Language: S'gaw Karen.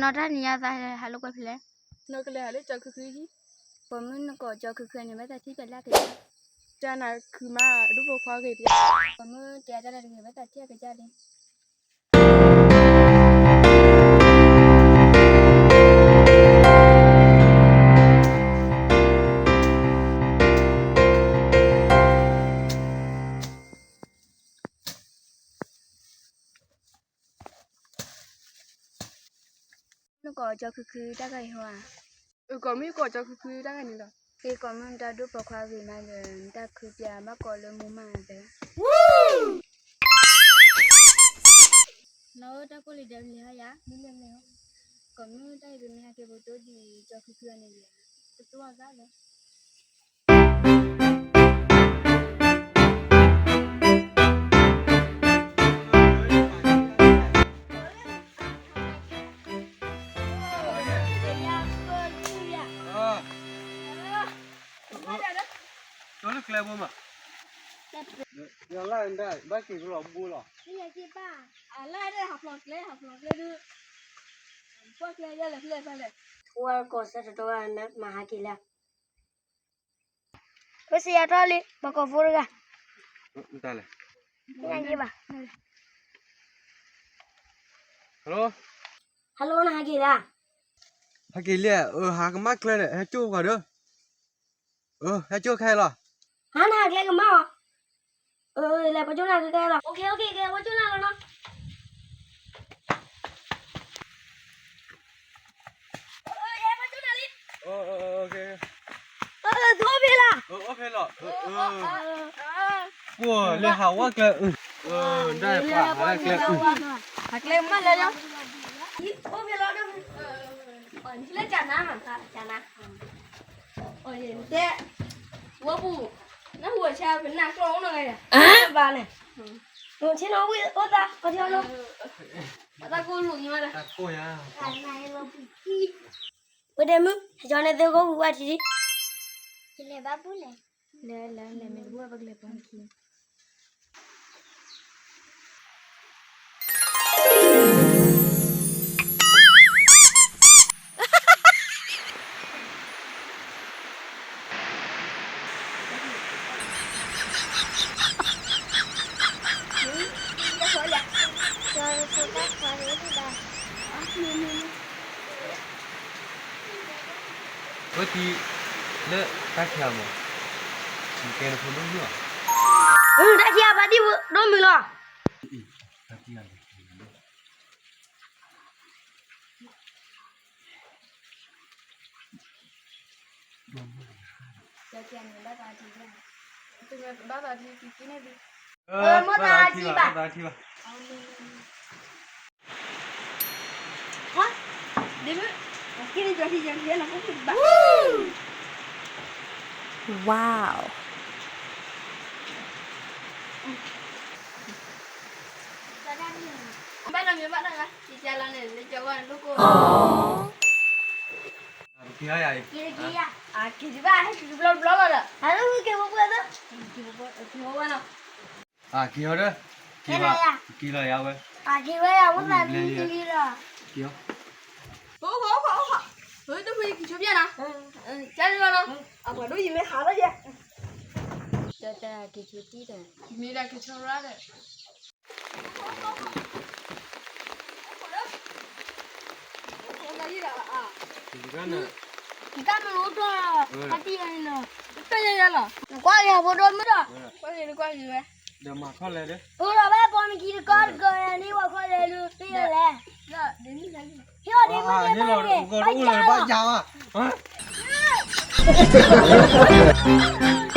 နီၢ်တၢ်န့ၣ်ယသးဟးလိာ်ကွဲဖဲလဲၣ်. နီၢ်ကလဲၤဟးလၢကၠီၤခုခုဟံၣ်. ပိာ်မုၣ်နကိးကၠီၤခုခုန့ၣ် ဘၣ်သးထံၣ်ပျဲလၢ်ကယၤ. တၢ်နၤခုမး ဒိၣ်ပိာ်ခွါဂ့ၤပျဲ. ပိာ်မုၣ်တဲတၢ်လၢတဂ့ၤ ဘၣ်သးထံၣ်အကစၢ်လံ. နကိးကၠီၤခုခုတၢ်ဂၤအံၤဟီဧါ. အကိးမုၣ်ကိးကၠီၤခုခုတၢ်ဂၤန့ၣ်လီၤ. ဟ့ၣ်ကိးမုၣ်နတၢ်ဒိၣ်ပိာ်ခွါဂ့ၤမးဒီး နတၢ်ခုပျဲဘၣ်ကိးလၢမူမၢ်သၢ. နီၢ်ဧၢ တၢ်ကိၢ်လံၤဒဲးလံၤဟါယၤ မ့ၢ်လဲၤလဲၤ. ကိးမုၣ်တၢ်အံၤပမ့ၢ်ဟဲက့ၤဖိတိၢ်ဒံးကၠီၤခုခုအန့ၣ်ယၤ တတိၢ်အဂၤလၢ ကၠီလၢကျဲဘိမး. ယလၢ ဘၣ်က့ၤကလီၤဘိလီၤ. အလၢဟးဖျိးကျဲ ဟးဖျိးကျဲဒုး ပှၢ်ကျဲယဲလဲၣ်ဖျဲၣ်ဖျဲၣ်လဲၣ်. ထိဝဲကိးဆၢတတီၤမၤဟးက့ၤလၢ ဝဲစံးယၤထီၣ်လံ ပှၤကိးဖိတဂၤ. တၢ်လဲၣ်. နဘၣ်. Hello. Hello နဟးက့ၤလၢ. ဟးက့ၤလံ အဟးကမၣ်ကျဲန့ၣ် ဟဲကၠိၣ်ပှၤဒီး. အဟဲကၠိၣ်ခဲလီၤ. ဟါနဟးကျဲကမၣ်အီၤ. အလဲၤပှၤကၠိၣ်နၤခဲလီၤ. Okay okay ကဲပှၤကၠိၣ်နၤလီၤနီၤ. အိၣ်ဖဲလီၤ. ကွၢ်လၢဟးဝဲကျဲအုး. ဒၣ်ပှၤဟးကျဲအုး. ဟးကျဲမၣ်လဲၣ်လီၤ. အိၣ်ဖဲလီၤ. လၢကနါမး ကနါ. တဲ ဝဲပူၤ နဟူအဆါ ပနၢ်ကျီၢ်အိၣ်နီၤဂၤယၤ ဘၣ်န့ၣ် ဆ့နီၤဝံၣ်အိၣ်သး အထီလီၤ အသးကိၢ်လိာ်ညီဝဲဒၣ် ဝဲဒဲမုၢ် ဟဲကၠီန့ၣ်သ့ၣ်ကိၢ်ဝံၣ်ဝဲထံထံ ယလဲၤဘၣ်ပူၤလဲၣ် လဲၤလဲၤလဲၤမ့ၢ်တဘၣ်ပကလဲၤပှၤခံ ဝဲသံ လၢတၢ်ခံဂၤမး နကဲနဖိဒိၣ်မုၣ်လီၤ တၢ်ခံဂၤဘၣ်ဒံၣ်ဒိၣ်မုၣ်လီၤ တၢ်ခံဂၤ ဘၣ်သးထံ ဘၣ်သးထံ ကက့ၤန့ၣ်ဒံး မိၢ်သးထံဘၣ် ဘၣ်သးထံဘၣ် Wow. ဘၣ်နီၢ်မ့ၢ်ဘၣ်နီၢ်ဂၤ ယကလီၤန့ၣ် လၢကဝၢ်န့ၣ်လိၣ်ကိၢ် က့ၤယၤ အက့ၤဘၣ် ဟဲက့ၤဘျီဘျီလီၤဒီး ဟဲလၢက့ၤဝဲပှဲၤသၢ က့ၤဝဲနီၤ အက့ၤဟီဒီး က့ၤလီၤယၤဝဲ အက့ၤဝဲယၤဝဲသးမံလံလီၤ က့ၤဟီ အိၣ်ခိး အိၣ်ခိး အိၣ်ခိး ဟဲတဖုက့ၤဆိပျဲနီၤ ကၢ်လီၤနီၤ အပှၤဒိၣ်ယံၤမ့ၢ်ဟးလီၤယဲ တၢ်တၢ်က့ၤဆိတံၢ်ဒီး မ့ၢ်ဒၣ်က့ၤဆိရၣ်ဒီး ကတၢ်မ့ၢ်အိၣ်ထီၣ် တၢ်တံၢ်အံၤနီၤ တၢ်ယဲယဲလီၤ ကွၢ်က့ၤဖိဒိၣ်မုၣ်ဒီး ကွၢ်က့ၤဒီးကွၢ်က့ၤဝဲ ဒီးမၤခီလဲၣ်ဒီး အိၣ်ဒီးဘၣ်ပီနကံတကီတကီန့ၣ် ဝဲခီလဲၣ်ဒီး တၢ်ယဲလဲၣ် ဟ့ၣ်အီၤဒ့မုၣ်လဲၣ် ဟ့ၣ်အီၤဒ့မုၣ်လဲၣ် ဘၣ်ယၤဘၣ် ဟဲ